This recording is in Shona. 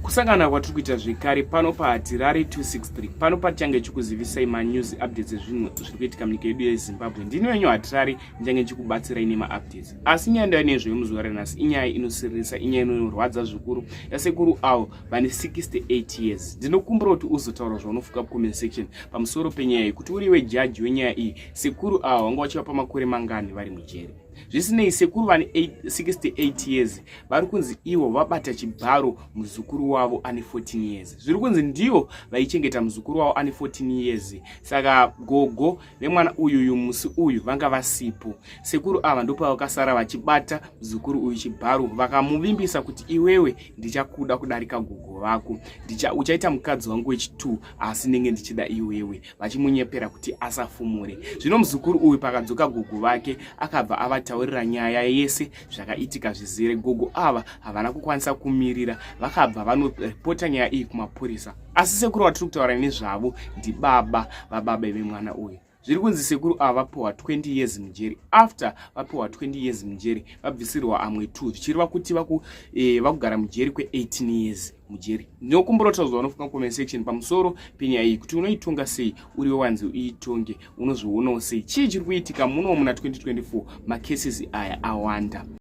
Kusangana kwatiri kuita zvekare pano paHatirare 263, pano patichange chikuzivisai manews updates ezvinhu zviri kuitika munyika yedu yeZimbabwe. Ndini wenyu Hatirare, ndichange chikubatsirai nemaupdates. Asi nyaya ndauya nezveyo muzuva renhasi inyaya inosiririsa, inyaya inorwadza zvikuru yasekuru avo vane 68 years. Ndinokumbira kuti uzotaura zvaunofunga comment section pamusoro penyaya iyi, kuti uriwe jaji wenyaya iyi, sekuru avo vanga vachivapa makore mangani vari mujeri. Zvisinei, sekuru vane 68 years vari kunzi ivo vabata chibharo muzukuru wavo ane 14 years. Zviri kunzi ndivo vaichengeta muzukuru wavo ane 14 years. Saka gogo vemwana uyuyu musi uyu vanga vasipo. Sekuru ava ndopavakasara vachibata muzukuru uyu chibharo, vakamuvimbisa kuti iwewe ndichakuda kudarika gogo vako, uchaita mukadzi wangu wechi2, asi ndenge ndichida iwewe, vachimunyepera kuti asafumure. Zvino muzukuru uyu pakadzoka gogo vake akabva avataurira nyaya yese zvakaitika zvizere. Gogo ava havana kukwanisa kumirira, vakabva vanoripota nyaya iyi kumapurisa. Asi sekuru vatiri kutaura nezvavo ndibaba vababa vemwana uyu. Zviri kunzi sekuru ava vapiwa 20 years mujeri. After vapiwa 20 years mujeri, vabvisirwa amwe 2, zvichireva kuti vakugara mujeri kwe18 years mujeri. Ndinokumbira kutaura zvaunofunga comment section pamusoro penyaya iyi, kuti unoitonga sei, uriwe wanzi uitonge, unozvionawo sei? Chii chiri kuitika muno muna 2024? Macases aya awanda.